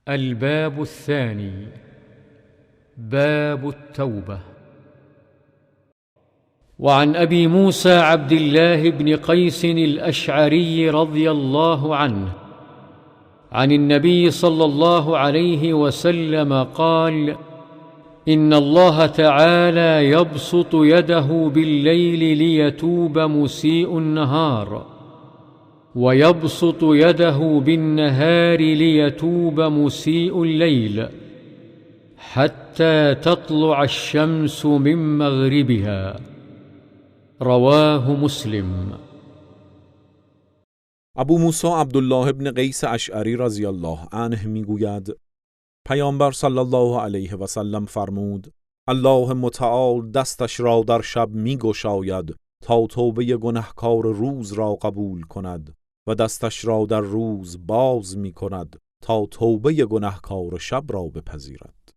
الباب الثاني: باب التوبة. وعن أبي موسى عبد الله بن قيس الأشعري رضي الله عنه عن النبي صلى الله عليه وسلم قال: إن الله تعالى يبسط يده بالليل ليتوب مسيء النهار، ويبسط يده بالنهار ليتوب مسيء الليل، حتى تطلع الشمس من مغربها. رواه مسلم. ابو موسی عبدالله ابن قیس اشعری رضی الله عنه میگوید: پیامبر صلی الله علیه و سلم فرمود: الله متعال دستش را در شب میگشاید تا توبه گنهکار روز را قبول کند و دستش را در روز باز می کند تا توبه گنهکار شب را بپذیرد.